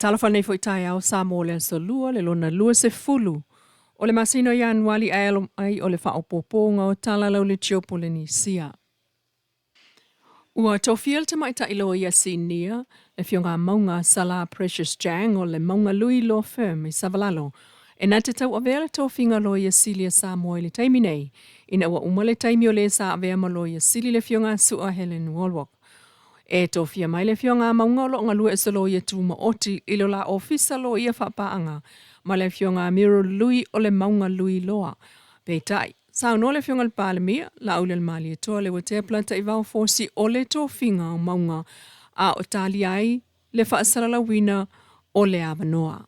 Talofa nei foi taeao Samoa le aso lua le lona 20 o le masina o Ianuali ae alo mai o le faaopoopoga o Tala Lauleitio Polenisia. Ua tofia le tamaitai loia sinia, le Afioga Mauga Sala Precious Chang o le Mauga Lui Law Firm i Savalalo, e na te tauavea le tofiga Loia Sili a Samoa i le taimi nei, ina ua uma le taimi o le sa avea ma Loia Sili le Afioga Su'a Helen Wallwork. E tofia mai le Afioga a Mauga o lo o galue as a loia tumaoti i lo la ofisa loia faapaaga ma le Afioga a Muriel Lui o le Mauga Lui Loa. Peitai, saunoa le Afioga i le Palemia, Laaulialemalietoa Leuatea Polataivao Fosi o le tofiga o Mauga a o talia ai le faasalalauina o le avanoa.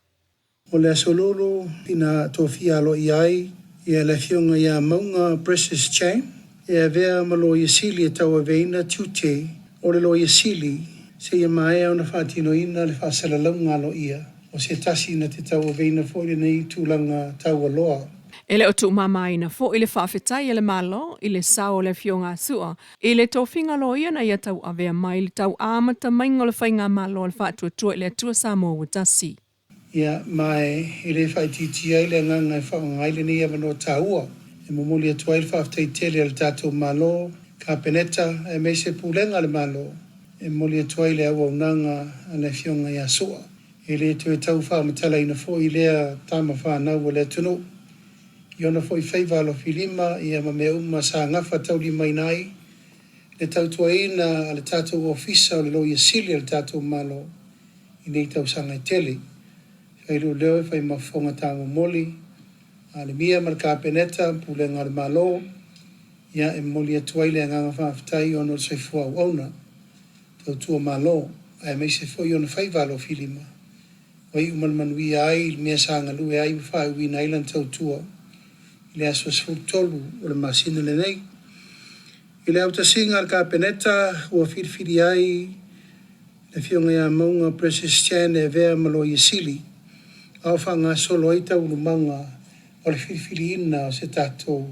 O le Aso Lulu ina tofia aloaia ai ia le Afioga ia Mauga Precious Chang e avea ma Loia Sili e tauaveina tiute o le Loia Sili seia maea ona faatinoina le faasalalauga aloaia o se tasi na te tauaveina foi lenei tulaga taualoa. E le o tuumamaina foi le faafetai a le Malo i le sao o le Afioga a Su'a i le tofiga loia na ia tauavea mai le tauamata maiga o le faigamalo a le Faatuatua i le Atua Samoa ua tasi. Ia, ma e le faaitiitia ai le agaga e faaaoga ai lenei avanoa taua e momoli atu ai le faafetai tele a le tatou Malo, Kapeneta aemaise Pulega a le Malo e momoli atu ai le auaunaga a le Afioga ia Su'a. E le toe tau faamatalaina foi lea tama fanau a le atunuu i ona foi faiva alofilima ia ma mea uma sa gafataulimaina ai le tautuaina a le tatou Ofisa o le Loia Sili a le tatou Malo i nei tausaga e tele. Fai lou leo e fai ma fofoga tamomoli a le Mia ma le Kapeneta, Pulega a le Malo, ia e momoli atu ai le agaga faafetai ona o le soifua auauna, tautua Malo, aemaise foi ona faiva alofilima, ua iu ma le manuia ai le mea sa galue ai ma faaiuina ai lana tautua i le aso 13 o le masina lenei. I le autasiga a le Kapeneta ua filifili ai le Afioga ia Mauga Precious Chan e avea ma Loia Sili a o faagasolo ai taualumaga o le filifiliina o se tatou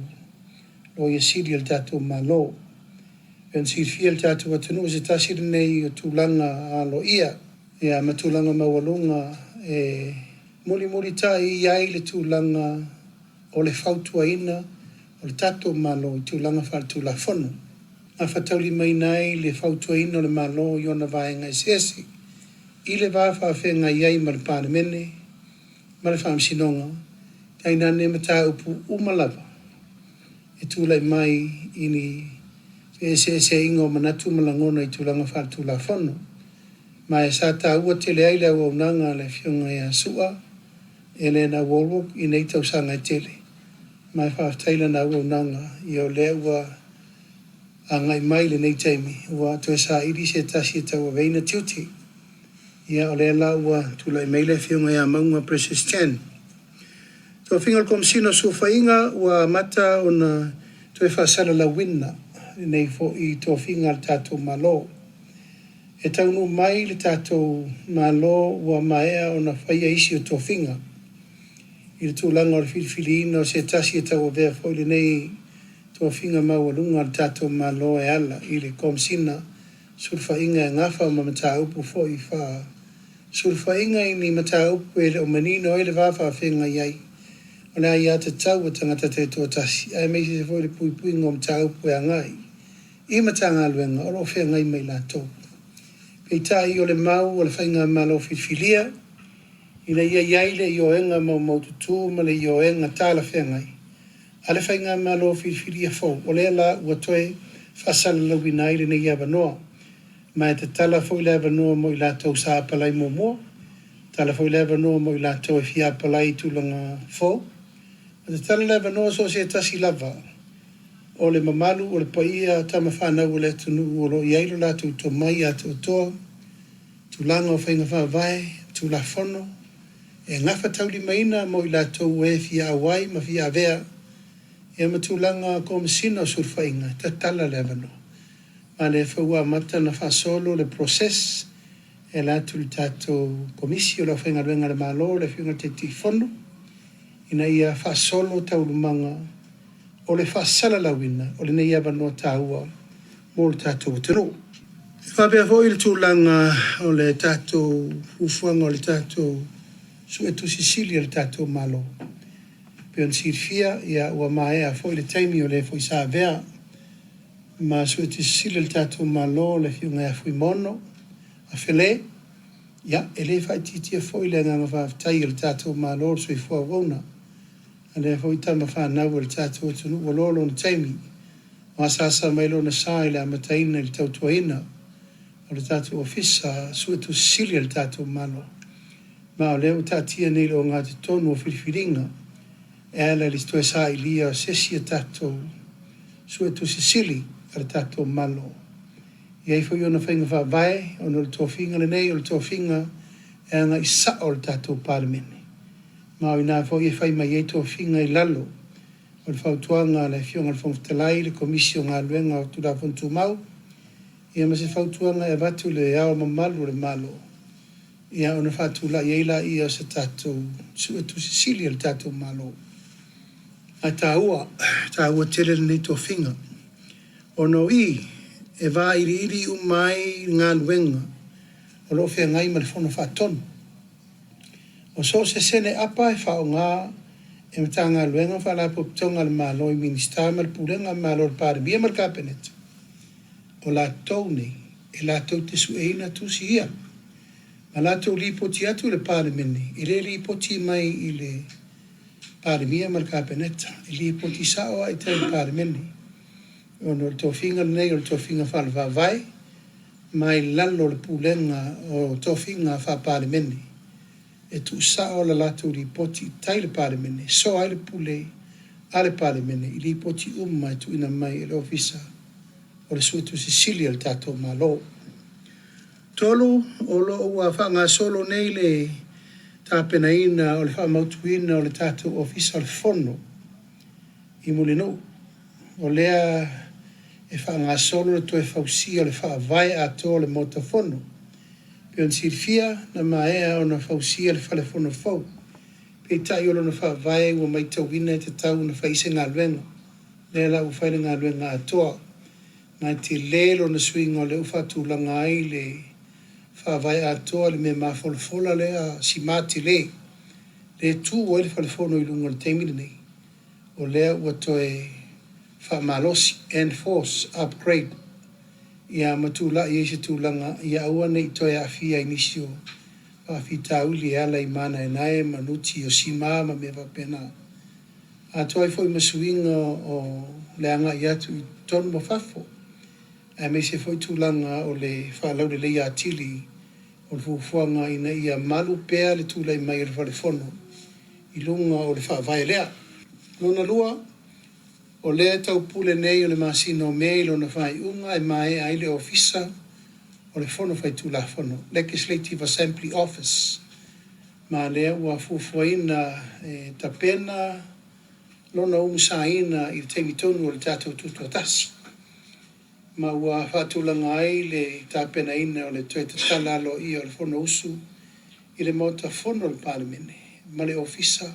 Loia Sili a le tatou Malo. E pei ona silafia e le tatou atunuu o se tasi lenei o tulaga aloaia ia ma tulaga maualuga e mulimulitai i ai le tulaga o le fautuaina o le tatou Malo i tulaga faaletulafono. Gafataulimaina ai le fautuaina o le Malo i ona vaega eseese i le va faafeagai ai ma le Palemene ma le Faamasinoga, tainane mataupu uma lava e tulai mai i ni feeseeseaiga o manatu ma lagona i tulaga faaletulafono. Ma e sa taua tele ai le auaunaga a le Afioga ia Su'a Elena Wallwork i nei tausaga e tele. Ma e faafetai lana auaunaga ia o lea ua agai mai lenei taimi ua toe saili se tasi e tauaveina tiute. Ia o lea la ua tulai mai le Afioga ia Mauga Precious Chan. Tofiga o le Komesina o Sulufaiga ua amata ona toe faasalalauina lenei foi tofiga a le tatou Malo. E taunuu mai le tatou Malo ua maea ona faia isi o tofiga i le tulaga o le filifiliina o se tasi e tauavea foi lenei tofiga maualuga a le tatou Malo e ala i le Komesina Sulufaiga e gafa ma mataupu foi faa sulufaiga i ni mataupu e le o manino ai le va faafeagai ai o le aiatatau a tagata taitoatasi aemaise foi le puipuiga o mataupu e agai i Matagaluega o lo o feagai ma i latou. Peitai o le mau o le Faigamalo filifilia ina ia i ai le ioega maumaututu ma le ioega talafeagai a le Faigamalo filifilia fou, o lea la ua toe faasalalauina ai lenei avanoa. Ma e tatala foi le avanoa mo i latou sa apalai muamua, tatala foi le avanoa mo i latou e fia apalai i tulaga fou, ma tatala le avanoa so o se tasi lava o le mamalu o le paia tama fanau o le atunuu o lo o i ai lo latou tomai atoatoa, tulaga o faiga faavae, Tulafono, e gafataulimaina mo i latou e fia auai ma fia avea ia ma tulaga Komesina o Sulufaiga e tatala le avanoa. Ma lea foi ua amata ona faasolo le process e ala atu i le tatou Komisi o le Aufaigaluega a le Malo, le Afioga i le Taitaifono, ina ia faasolo taualumaga o le faasalalauina o lenei avanoa taua mo le tatou atunuu. E faapea foi le tulaga o le tatou fuafuaga o le tatou Suetusi Sili a le tatou Malo. E pei ona silafia, ia ua maea foi le taimi o le foi sa avea ma Suetusi Sili a le tatou Malo le Afioga ia Fuimaono Afelē. Ia, e le faaitiitia foi le agaga faafetai a le tatou Malo i le soifua auauna a lea foi tama fanau a le tatou atunuu ua loa lona taimi ua asaasa mai lona sa i le amataina i le tautuaina o le tatou Ofisa Suetusi Sili a le tatou Malo. Ma o lea ua taatia nei i le ogatotonu o filifiliga e ala i le toe sailia o se isi a tatou Suetusi Sili a le tatou Malo. E i ai foi ona faiga faavae ona o le tofiga lenei o le tofiga e agai sao i le tatou Palemene. Ma o i ina foi e fai mai ai tofiga i lalo o le fautuaga a le Afioga i le Fofoga Fetalai, le Komisi o Galuega o Tulafono Tumau, ia ma se fautuaga e avatu i Le Ao Mamalu o le Malo, ia ona faatulai ai laia o se tatou Suetusi Sili a le tatou Malo. Ae taua, taua tele lenei tofiga, ona o i e vailiili uma ai galuega o lo o feagai ma le Fono Faatonu. O so o se sene apa e faaaoga e Matagaluega ma Faalapotopotoga a le Malo i Minisita ma le Pulega a le Malo, le Palemia ma le Kapeneta, o latou nei e latou te sueina tusi ia ma latou lipoti atu i le Palemene, e le lipoti mai i le Palemia ma le Kapeneta, e lipoti sao lava i tai i le Palemene, ona o le tofiga lenei o le tofiga faale-Faavae ma i lalo o le pulega o tofiga faa-Palemene e tuusao le latou lipoti i tai i le Palemene, e soa ai le pule a le Palemene i lipoti uma e tuuina mai e le Ofisa o le Suetusi Sili a le tatou Malo. 3, o lo o ua faagasolo nei le tapenaina o le faamautuina o le tatou Ofisa o le Fono i Mulinuu. O lea e faagasolo le toe fausia o le faavae atoa o le Maota Fono. E pei ona silafia, na maea ona fausia le Fale Fono fou, peitai o lona faavae ua matauina e tatau ona fai se galuega. Lea la ua fai le galuega atoa, ma e tele lona suiga o lea ua faatulaga ai le faavae atoa i le mea mafolafola lea sima tele, lea e tu ai le Fale Fono i luga i le taimi lenei. O lea ua toe faamalosi, enforce, upgrade, ia ma tulai ai se tulaga ia aua ne i toe aafia i nisi o faafitauli e ala i manaenae ma nuti o sima ma mea faapena. Atoa ai foi ma suiga o le agai atu i totonu ma fafo, aemaise foi tulaga o le faalauleleia atili o le fuafuaga ina ia malu pea le tulai mai o le Fale Fono i luga o le faavae lea. Lona lua, o lea e taupule nei o le masina o Me i lona faaiuga e maea ai le Ofisa o le Fono Faitulafono, Legislative Assembly Office, ma lea ua fuafuaina e tapena lona umusaina i le taimi tonu o le tatou tutoatasi, ma ua faatulaga ai le tapenaina o le toe tatala aloaia o le Fonousu i le Maota Fono o le Palemene ma le Ofisa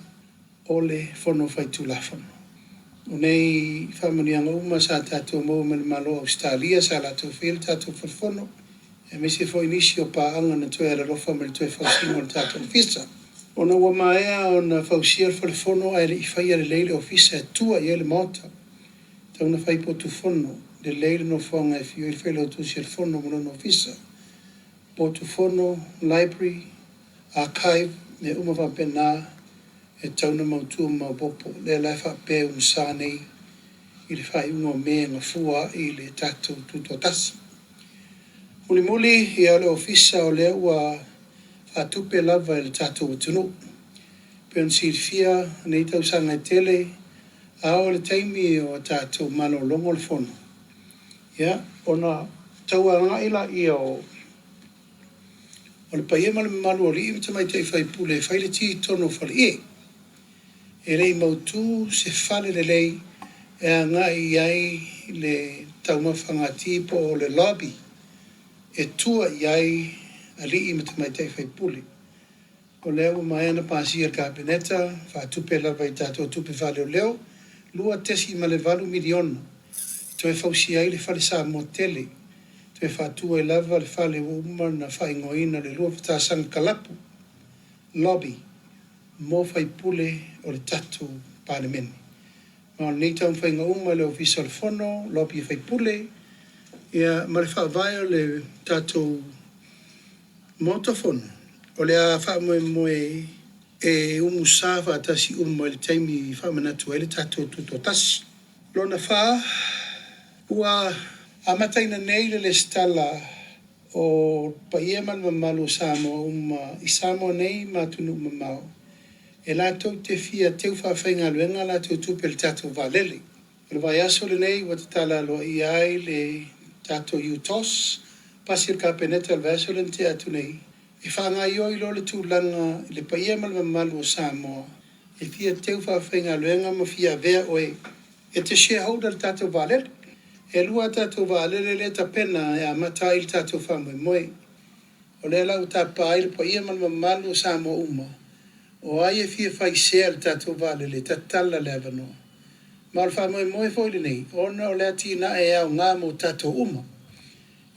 o le Fono Faitulafono. O nei faamanuiaga uma sa tatou maua mai le Malo o Ausetalia sa latou faia le tatou Fale Fono, aemaise foi nisi o paaga na toe alolofa mai i le toe fausiga o le tatou Ofisa. Ona ua maea ona fausia le Fale Fono ae le i faia lelei le Ofisa e tua i ai le Maota, e tatau ona fai potu fono lelei le nofoaga e afio ai le Failautusi o le Fono ma lona Ofisa, potu fono, library, archive, mea uma faapena e tatau ona mautu ma maopoopo. O lea la e faapea e umusa nei i le faaiuga o Me e gafua i le tatou tutoatasi. Mulimuli, ia o le Ofisa o lea ua faatupe lava e le tatou atunuu. E pei ona silafia nei tausaga e tele, a oo i le taimi o tatou malologa o le Fono, ia, ona tau agai lea o le paia ma le mamalu o alii ma tamaitai faipule e fai le ti i totonu o faleie. E le i mautu se fale lelei e agai i ai le taumafaga ti po o le lobby e tua i ai alii ma tamaitai faipule. O lea ua maea ona pasia e le Kapeneta, faatupe lava i tatou tupe faaleoleo, $2.8 miliona e toe fausia ai le Fale Samoa tele. Toe faatu ai lava le fale ua uma ona faaigoaina o le Luafatasaga Kalapu, Lobby, mo faipule o le tatou Palemene. Ma o lenei taumafaiga uma i le Ofisa o le Fono, lobby a faipule, ia, ma le faavae o le tatou Maota Fono, o le a faamoemoe e umusa faatasi uma i le taimi i faamanatu ai le tatou Tutoatasi. Lona fa, ua amataina nei le lesitala o paia ma le mamalu o Samoa uma i Samoa nei ma atunuu mamao e latou te fia teu faafaigaluega a latou tupe i le tatou vaalele. O le vaiaso lenei ua tatala aloaia ai le tatou UTOS, pasi e le Kapeneta i le vaiaso lea na tea atu nei, e faagaoioi loa le tulaga i le paia ma le mamalu o Samoa e fia teu faafaigaluega ma fia avea oe e te shareholder i le tatou vaalele. E lua a tatou vaalele lea e tapena e amata ai le tatou faamoemoe. O lea la ua tapa ai le paia ma le mamalu o Samoa uma, o ai e fia fai share i le tatou vaalele, tatala le avanoa. Ma o le faamoemoe foi lenei, ona o le atinae e aoga mo tatou uma.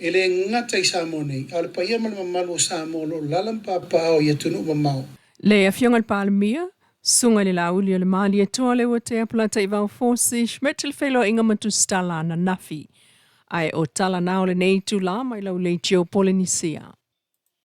E le gata i Samoa nei, a o le paia ma le mamalu o Samoa o lo o alaala ma papaaao i atunuu mamao. Le Afioga i le Palemia, Susuga i le Laauli o le Malietoa Leuatea Polataivao Fosi Schmidt i le feiloaiga ma Tusitala ananafi. Ae o tala na o lenei itula mai lau leitio Polenisia.